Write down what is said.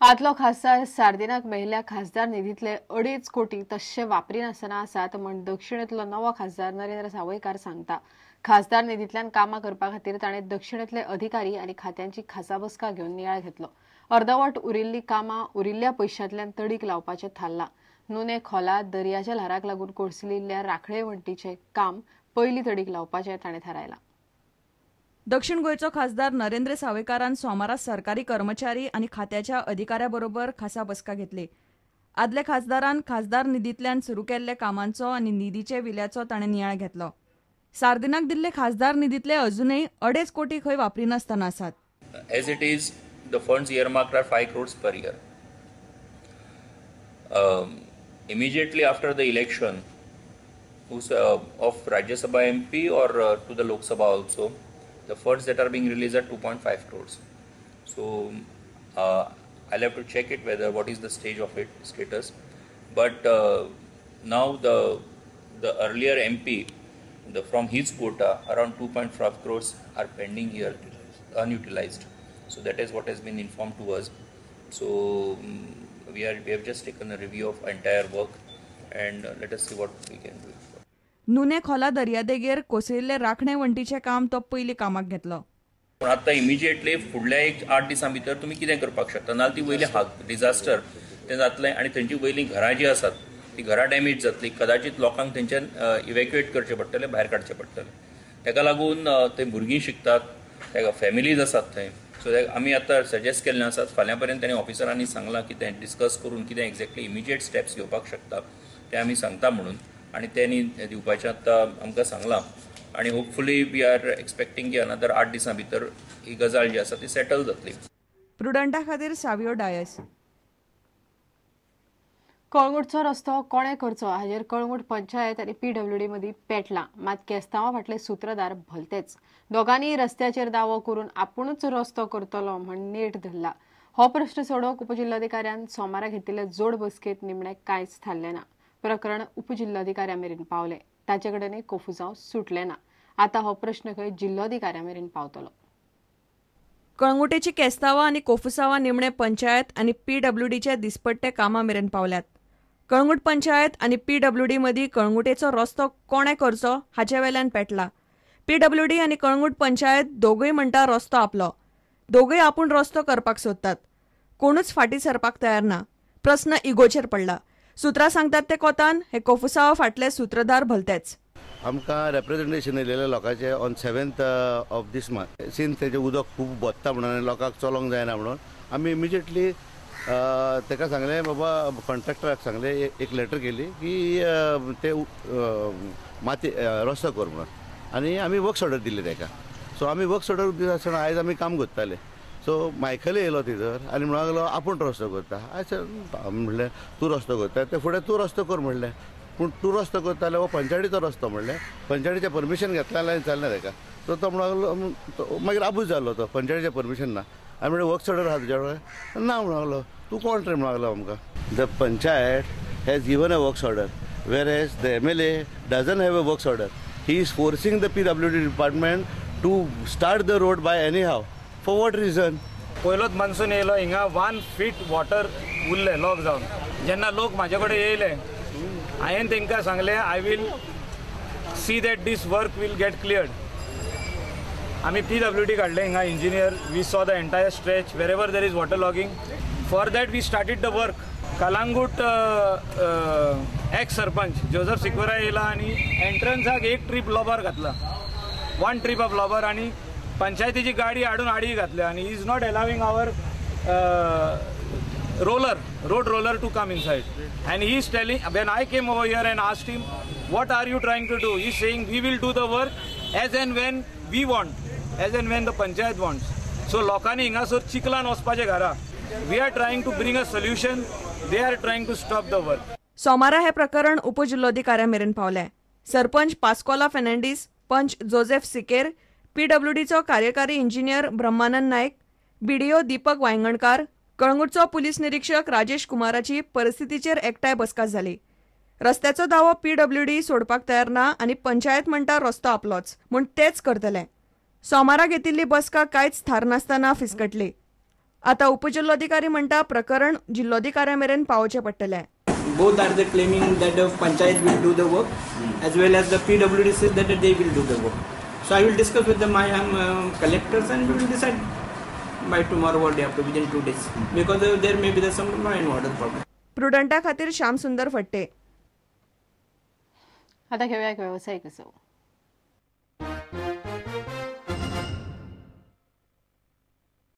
आदलो खासदार सार्दिनाक मेळिल्ल्या खासदार निधीतले 2.5 कोटी तशे वापरिनासतना आसात म्हण दक्षिणेतलो नवो खासदार नरेंद्र सावयकार सांगता. खासदार निधींतल्यान कामां करपा खातीर ताणें दक्षिणेतले अधिकारी आनी खात्यांची खासा बसका घेवन नियाळ घेतलो. अर्दवट उरिल्ली कामां उरिल्ल्या पयशांतल्यान तडीक लावपाचें थारलां. नुने खोला दर्याच्या ल्हाराक लागून कोसळिल्ल्या राखणे वण्टीचें काम पयलीं तडीक लावपाचें ताणें थारायलां. दक्षिण गोंयचो खासदार नरेंद्र सावयकारान सोमारा सरकारी कर्मचारी आनी खात्याच्या अधिकाऱ्या बरोबर खासा बसका घेतली. आदल्या खासदारान खासदार निधींतल्यान सुरू केल्ल्या कामांचो आनी निधीचे विल्याचो ताणें नियाळ घेतलो. सार्दिनाक दिल्ले खासदार निधींतले अजूनय 2.5 कोटी खंय वापरिनासतना आसात. As it is, the funds earmarked are 5 crores per year. Immediately after the election of Rajya Sabha MP or to the Lok Sabha also, the funds that are being released are 2.5 crores. So I'll have to check it whether what is the stage of it status. But now the earlier MP, from his quota around 2.5 crores are pending here, unutilized. So that is what has been informed to us. So we have just taken a review of entire work and let us see what we can do. नुने खोला दर्यादेगेर कोसळिल्ले राखणे वण्टीचें काम तो पयलीं कामाक घेतलो. पूण आतां इमिजिएटली फुडल्या एक 8 दिसां भितर तुमी कितें करपाक शकता, नाजाल्यार ती वयली डिजास्टर तें जातलें आनी थंयची वयलीं घरां जीं आसात ती घरां डॅमेज जातली. कदाचित लोकांक थंयच्यान इवॅक्युएट करचें पडटलें, भायर काडचें पडटलें. ताका लागून थंय भुरगीं शिकतात, ताका फॅमिलीज आसात थंय. सो आमी आतां सजेस्ट केल्लें आसात, फाल्यां पर्यंत तांणी ऑफिसरांनी सांगलां की तें डिस्कस करून कितें एक्झॅक्टली इमिजिएट स्टेप्स घेवपाक शकता तें आमी सांगता म्हणून, आनी तेणी दिवपाचें आतां आमकां सांगलां. आनी होपफुली we are expecting की अनदर 8 दिसां भितर ही गजाल जी आसा ती सेटल जातली. प्रुडंटा खातीर सावियो डायस. कळंगूटचो रस्तो कोणें करचो हाजेर कळंगूट पंचायत आनी पीडब्ल्यूडी मदीं पेटला. मात केस्तांवा फाटले सुत्रधार भलतेच. दोगांनी रस्त्याचेर दावो करून आपुणूच रस्तो करतलो म्हण नेट धरला. हो प्रश्न सोडोवंक उपजिल्लोधिकाऱ्यान सोमारा घेतिल्ले जोड बसकेंत निमणें कांयच थारलें ना. प्रकरण उपजिल्लोधिकाऱ्या मेरेन पावलें. ताचे कडेन कोफुजांव सुटलें ना. आतां हो प्रश्न खंय जिल्लोधिकाऱ्या मेरेन पावतलो. कळंगुटेची केस्तांवा आनी कोफुसांवा निमणे पंचायत आनी पीडब्ल्यूडीच्या दिसपट्टे कामा मेरेन पावल्यात. कळंगूट पंचायत आनी पीडब्ल्यूडी मदीं कळंगुटेचो रस्तो कोणें करचो हाचे वेल्यान पेटला. पीडब्ल्यूडी आनी कळंगूट पंचायत दोगूय म्हणटा रस्तो आपलो. दोगूय आपूण रस्तो करपाक सोदतात. कोणूच फाटीं सरपाक तयार ना. प्रस्न इगोचेर पडला. सुत्रां सांगतात ते कोतान हे कोफुसांवा फाटले सुत्रधार भलतेच. आमकां रेप्रेजेंटेशन येयलेलें लोकांचें on 7th of this month. Since तेजें उदक खूब भरता म्हणून लोकांक चलोंक जायना म्हणून आमी इमिजिएटली ताका सांगलें, बाबा कॉन्ट्रॅक्टराक सांगलें, एक लेटर केली की ते माती रस्तो कर म्हणून, आनी आमी वर्क्स ऑर्डर दिली ताका. सो आमी वर्क्स ऑर्डर दिता आसतना आयज आमी काम करताले. सो मायकल येयलो थंयसर आनी म्हणूंक लागलो आपूण रस्तो करता. आयज म्हणलें तूं रस्तो करता, ते फुडें तूं रस्तो कर म्हणलें. पूण तूं रस्तो करता जाल्यार हो पंचायतीचो रस्तो म्हणलें, पंचायतीचें परमिशन घेतलें जाल्यार चलना ताका. सो तो म्हणूंक लागलो, मागीर आबूज जालो तो, पंचायतीचें परमिशन ना. आमी म्हणलें वर्क्स ऑर्डर आसा तुज्या कडेन? ना म्हणूंक लागलो. तूं कोण रे म्हणूंक लागलो आमकां. The panchayat has given a works order, whereas the MLA doesn't have a works order. He is forcing the PWD department to start the road by anyhow. For what reason? पयलोच मान्सून येयलो, हिंगा 1 fit water उरलें lock जावन. जेन्ना लोक म्हाजे कडेन येयले हांवें तांकां सांगलें, I will see that this work will get cleared. आमी पीडब्ल्यूडी काडलें हिंगा engineer, we saw the entire stretch wherever there is water logging. For that we started the work. Calangute ex sarpanch Joseph Sequeira येयला आनी एंट्रन्साक एक trip लॉबर घातला, 1 trip of लॉबर, आनी पंचायतीची गाडी हाडून आडी घातल्या आनी is not allowing our roller, road roller to come inside. And he is telling, when I came over here and asked him what are you trying to do, he is saying we will do the work as and when we want, as and when the panchayat wants. So लोकांनी हिंगासर चिखलान वचपाचें घरा. We are trying to bring a solution, they are trying to stop the work. सोमारा हें प्रकरण उपजिल्लोधिकाऱ्या मेरेन पावलें. सरपंच पास्कोला फेर्नांडीस, पंच Joseph सिकेर, पीडब्ल्यूडीचो कार्यकारी इंजिनियर ब्रह्मानंद नायक, बीडीओ दीपक वायंगणकार, कळंगूटचो पुलीस निरीक्षक राजेश कुमाराची परिस्थितीचेर एकठांय बसका जाली. रस्त्याचो दावो पीडब्ल्यूडी सोडपाक तयार ना आनी पंचायत म्हणटा रस्तो आपलोच म्हूण तेच करतले. सोमारा घेतिल्ली बसका कांयच थारनासतना फिसकटली. आतां उपजिल्लोधिकारी म्हणटा प्रकरण जिल्लोधिकाऱ्या मेरेन पावोवचें पडटलें. Both are the claiming that the panchayat will do the work as well as the PWD says that they will do the work. So I will discuss with the my collectors and we will decide by tomorrow or day after, within 2 days, because there may be the some law and order problem. प्रुडंटा खातीर श्याम सुंदर फट्टे. आता घेऊया एक व्यावसायिक विसव.